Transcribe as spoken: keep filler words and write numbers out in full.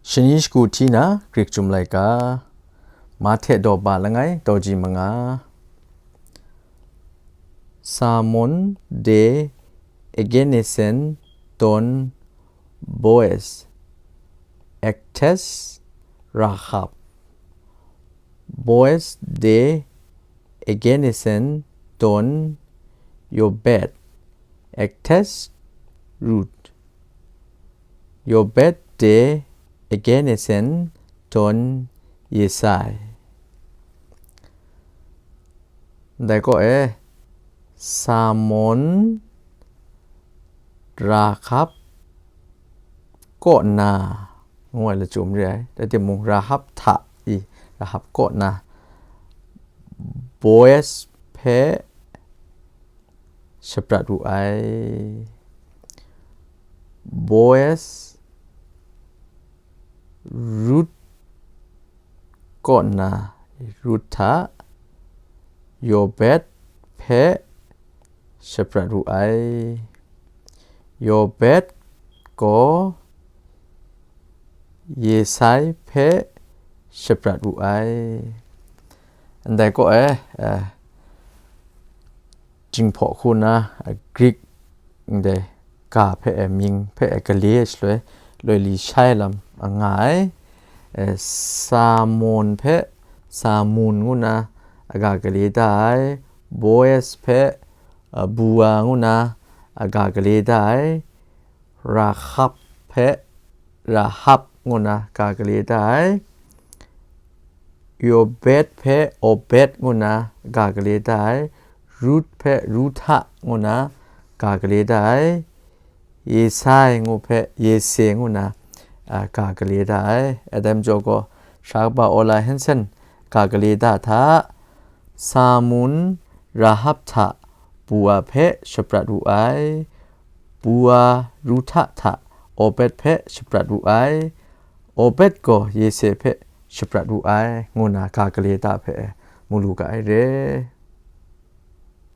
Shani shagu hti na Greek Chyum Laika, Mahte daw ba langai daw ji manga. Salmon de Egenesen ton Boaz, Ektes Rahab. Boaz de Egenesen ton Yobed, Ektes Rut. Yobed de Egenesen ton Yesai. Ndai kaw e, Salmon Rahab kaw na, ngu ai lachyum re ai. Rai timung, Rahab hta i, Rahab kaw na, Boaz hpe shaprat wu ai. Boaz, Rut kaw na, Rut hta Yobed hpe shaprat wu ai. Yobed gaw Yesai hpe shaprat wu ai. Ndai kaw e, eh, Jinghpaw hku na, eh, Greek ndai ga hpe, eh, mying hpe, eh, gale ai shaloi, loi li shai lam, eh, nga ai. Eh, Salmon hpe Samun ngu na aga gale da ai. Boaz hpe, eh, Bua ngu na aga gale da ai. Rahab hpe Rahab ngu na ga gale da ai. Yobed hpe Obed ngu na ga gale da ai. Rut hpe Ruhta ngu na ga gale da ai. Yesai ngu hpe Yese ngu na, a, ga gale da ai. Adam jaw gaw, Sha kaba Ola Hansen ga gale da hta, Samun Rahab hta Bua hpe shaprat wu ai, Bua Ruhta hta Obed hpe shaprat wu ai, Obed gaw Yese hpe shaprat wu ai, ngu na ga gale da hpe mu lu ga ai re.